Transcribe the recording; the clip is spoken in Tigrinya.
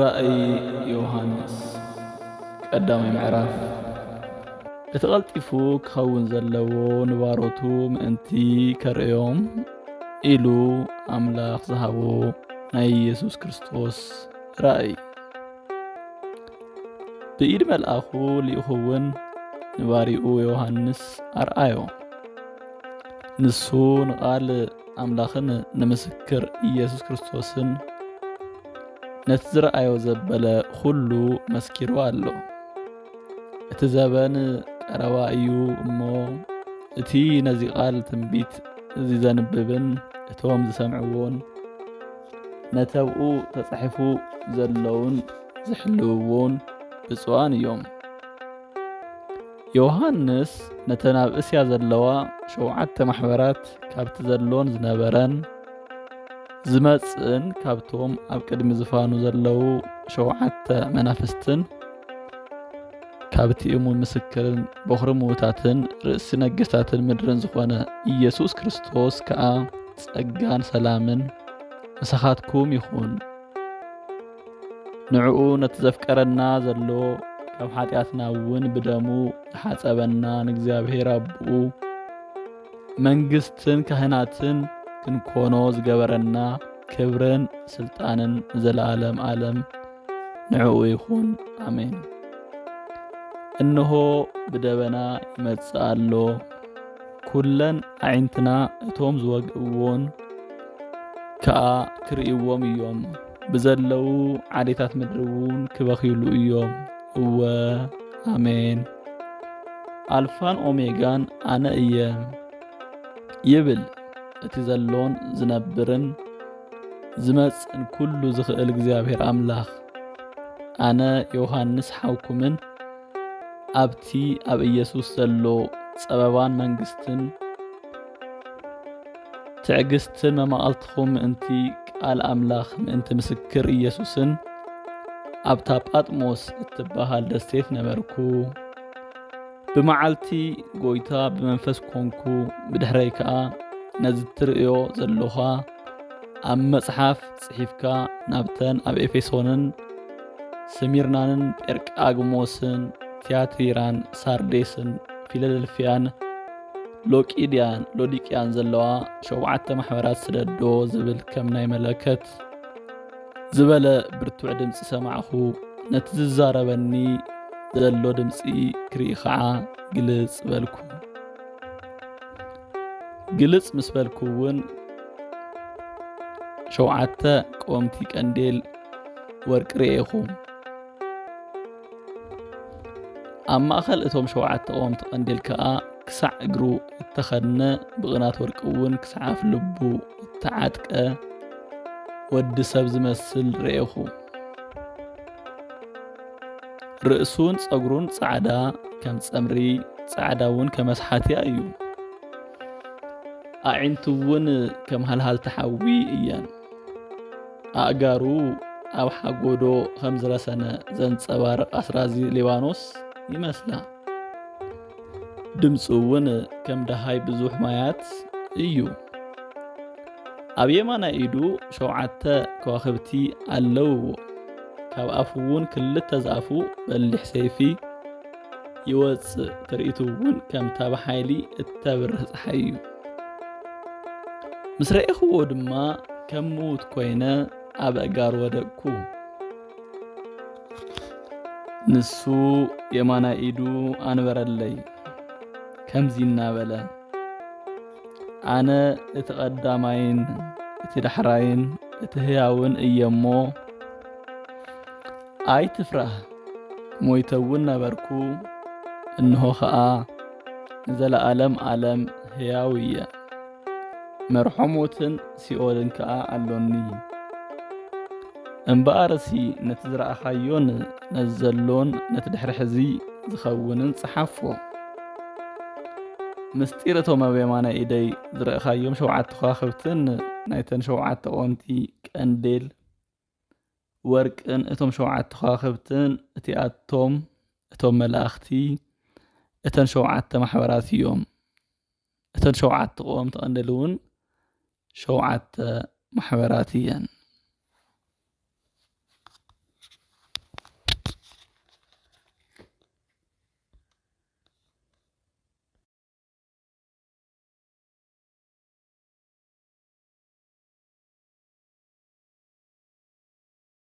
ራእይ ዮሃንስ ቀዳማይ ምዕራፍ። እቲ ቐልጢፉ ክኸውን ዘለዎ ንባሮቱ ምእንቲ ከርእዮም ኢሉ ኣምላኽ ዝሃቦ ናይ ኢየሱስ ክርስቶስ ራእይ። ብኢድ መልኣኹ ልኢኹ እውን ንባሪኡ ዮሃንስ ኣርኣዮ። ንሱ ንቓል ኣምላኽን ንምስክር ኢየሱስ ክርስቶስን ነቲ ዝረኣዮ ዘበለ ኹሉ መስኪሩ ኣሎ። እቲ ዘበን ቀረባ እዩ እሞ፣ እቲ ነዚ ቃል ትንቢት እዚ ዘንብብን እቶም ዝሰምዕዎን ነተብኡ ተጻሒፉ ዘለውን ዝሕልውዎን ብፁዓን እዮም። ዮሃንስ ነተን ኣብ እስያ ዘለዋ ሸውዓተ ማሕበራት ካብቲ ዘሎን ዝነበረን ዝመጽእን ካብቶም ኣብ ቅድሚ ዝፋኑ ዘለዉ ሸውዓተ መናፍስትን ካብቲ እሙን ምስክርን በኹሪ ምዉታትን ርእሲ ነገስታትን ምድርን ዝኾነ ኢየሱስ ክርስቶስ ከኣ ጸጋን ሰላምን ምሳኻትኩም ይኹን። ንዕኡ ነቲ ዘፍቀረና ዘሎ ካብ ሓጢኣትና እውን ብደሙ ዝሓጸበና ንእግዚኣብሔር ኣቦኡ መንግስትን ካህናትን ክንኮኖ ዝገበረና ክብርን ስልጣንን ንዘለዓለም ዓለም ንዕኡ ይኹን። ኣሜን። እንሆ ብደበና ይመጽእ ኣሎ። ኩለን ኣዒንትና እቶም ዝወግእዎን ከኣ ክርእይዎም እዮም። ብዘለዉ ዓሌታት ምድሪ እውን ክበኽዩሉ እዮም። እወ፣ ኣሜን። ኣልፋን ኦሜጋን ኣነ እየ ይብል እቲ ዘሎን ዝነብርን ዝመጽእን ኩሉ ዝኽእል እግዚኣብሔር ኣምላኽ። ኣነ ዮሃንስ ሓውኩምን ኣብቲ ኣብ ኢየሱስ ዘሎ ጸበባን መንግስትን ትዕግስትን መማቕልትኹም ምእንቲ ቃል ኣምላኽ ምእንቲ ምስክር ኢየሱስን ኣብታ ጳጥሞስ እትበሃል ደሴት ነበርኩ። ብመዓልቲ ጐይታ ብመንፈስ ኰንኩ፣ ብድሕረይ ከኣ ነዚ እትርእዮ ዘሎኻ ኣብ መጽሓፍ ጽሒፍካ ናብተን ኣብ ኤፌሶንን ስሚርናንን ጴርቃግሞስን ትያትይራን ሳርዴስን ፊላደልፍያን ሎቂድያን ሎዲቅያን ዘለዋ ሸውዓተ ማሕበራት ስደዶ ዝብል ከም ናይ መለከት ዝበለ ብርቱዕ ድምጺ ሰማዕኹ። ነቲ ዝዛረበኒ ዘሎ ድምጺ ክርኢ ኸዓ ግልጽ በልኩ። ግልጽ ምስ በልኩ እውን ሸውዓተ ቀወምቲ ቀንዴል ወርቂ ርኤኹ። ኣብ ማእከል እቶም ሸውዓተ ቀወምቲ ቀንዴል ከኣ ክሳዕ እግሩ እተኸድነ ብቕናት ወርቂ እውን ክሳዕ ኣፍ ልቡ እተዓጥቀ ወዲ ሰብ ዝመስል ርኤኹ። ርእሱን ጸጉሩን ጻዕዳ ከም ጸምሪ፣ ጻዕዳ እውን ከም ኣስሓትያ እዩ። ኣዒንቱ እውን ከም ሃልሃልቲ ሓዊ እየን። ኣእጋሩ ኣብ ሓጎዶ ከም ዝረሰነ ዘንጸባርቕ ኣስራዚ ሊባኖስ ይመስላ። ድምጹ እውን ከም ደሃይ ብዙሕ ማያት እዩ። ኣብ የማናይ ኢዱ ሸውዓተ ከዋኽብቲ ኣለውዎ። ካብ ኣፉ እውን ክልተ ዝኣፉ በሊሕ ሰይፊ ይወጽእ። ትርኢቱ እውን ከምታ ብሓይሊ እተብርህ ጸሓይ እዩ። ምስ ረኤኽዎ ድማ ከም ምዉት ኮይነ ኣብ ኣእጋሩ ወደቅኩ። ንሱ የማናይ ኢዱ ኣንበረለይ፣ ከምዚ እናበለ፣ ኣነ እቲ ቐዳማይን እቲ ዳሕራይን እቲ ህያውን እየ እሞ፣ ኣይትፍራህ። ሞይተ እውን ነበርኩ፣ እንሆ ኸኣ ንዘለኣለም ኣለም ህያው እየ። መርሖ ሞትን ሲኦልን ከኣ ኣሎኒ። እምበኣርሲ ነቲ ዝረኣኻዮን ነዚ ዘሎን ነቲ ድሕሪ ሕዚ ዝኸውንን ጸሓፎ። ምስጢር እቶም ኣብ የማናይ ኢደይ ዝረእኻዮም ሸውዓተ ከዋኽብትን ናይተን ሸውዓተ ቀወምቲ ቀንዴል ወርቅን እቶም ሸውዓተ ከዋኽብትን እቲኣቶም እቶም መላእኽቲ እተን ሸውዓተ ማሕበራት እዮም። እተን ሸውዓተ ቀወምቲ ቀንዴል እውን ሸውዓተ ማሕበራት እየን።